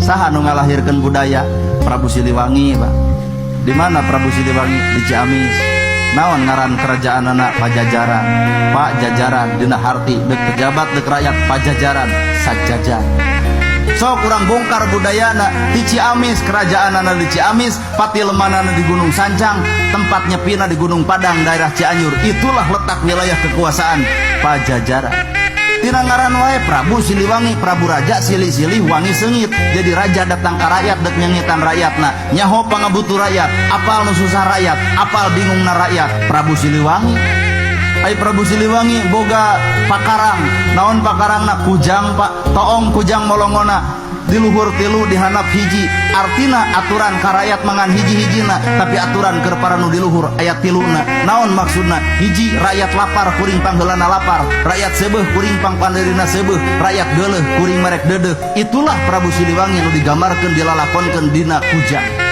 Saha nu ngalahirkeun budaya? Prabu Siliwangi, Pak. Di mana Prabu Siliwangi? Di Ciamis. Naon ngaran kerajaanana? Pajajaran. Pak Jajaran dina harti dek pejabat dek rakyat Pajajaran sajajar. Sok kurang bongkar budayana di Ciamis, kerajaanana di Ciamis, patilemanana di Gunung Sancang, tempat nyepina di Gunung Padang, daerah Cianjur. Itulah letak wilayah kekuasaan Pajajaran. Tina ngaran wae Prabu Siliwangi, Prabu Raja silih-silih wangi seungit. Jadi raja datang ke rakyat dek nyeungitan rakyatna, nyaho pangabutuh rakyat, apal nu susah rakyat, apal bingungna rakyat. Prabu Siliwangi. Ai Prabu Siliwangi boga pakarang. Naon pakarangna? Kujang, Pak. Toong kujang molongona di luhur tilu, di handap hiji. Artina aturan ka rakyat mangan hiji-hijina, tapi aturan keur para nu di luhur aya tiluna. Naon maksudna? Hiji, rakyat lapar kuring pangheulana lapar, rakyat seubeuh kuring pangpandeurina seubeuh, rakyat geuleuh kuring merek deudeuh. Itulah Prabu Siliwangi nu digambarkeun, dilalakonkeun dina kujang.